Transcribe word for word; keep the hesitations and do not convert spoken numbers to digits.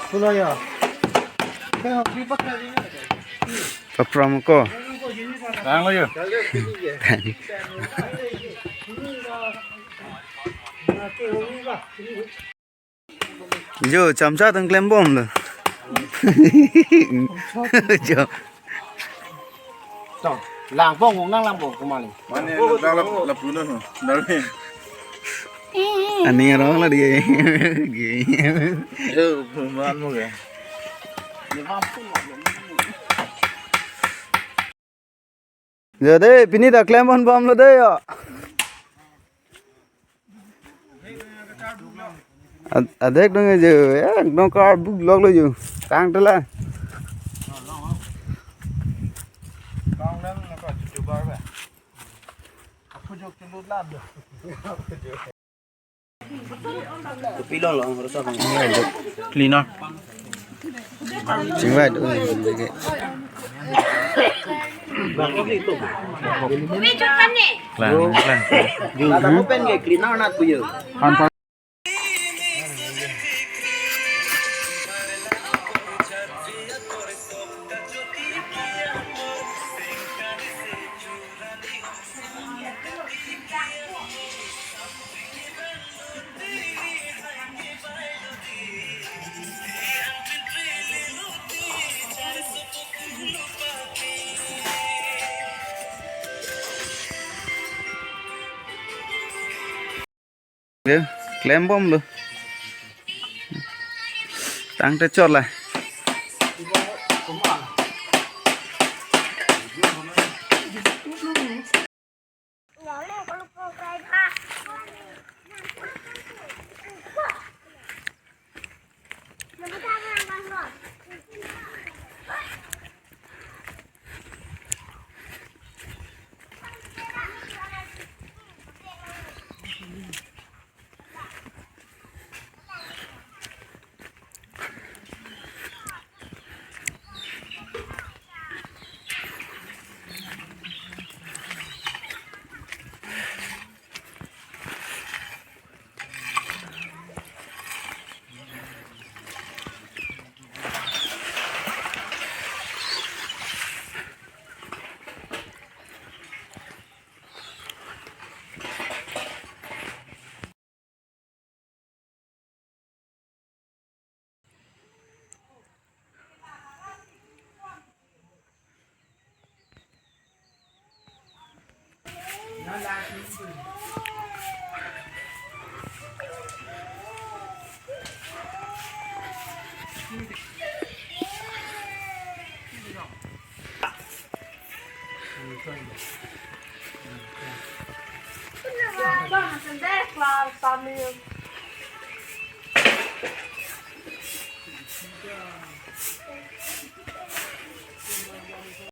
Pulo yo. Kapram ko. Rang lo yo. Jo, chamcha tang klembom lo. Jo. Tong, langpong, kong nang langpong, kumali. Mane, lang lap, lap dulu, no. Dari. Ani arong la dia. Yo, man mo ya. Jadi, pini ta klembom lo de yo. Ad-, adek dong aja, ya, dong kar buk lok lo ju. Kang tela. Pilon lo, harus apa? Cleaner. Chingvai do. Klang, klang. Ada open ke cleaner na puyo. Klembom lo. Tangte chot la.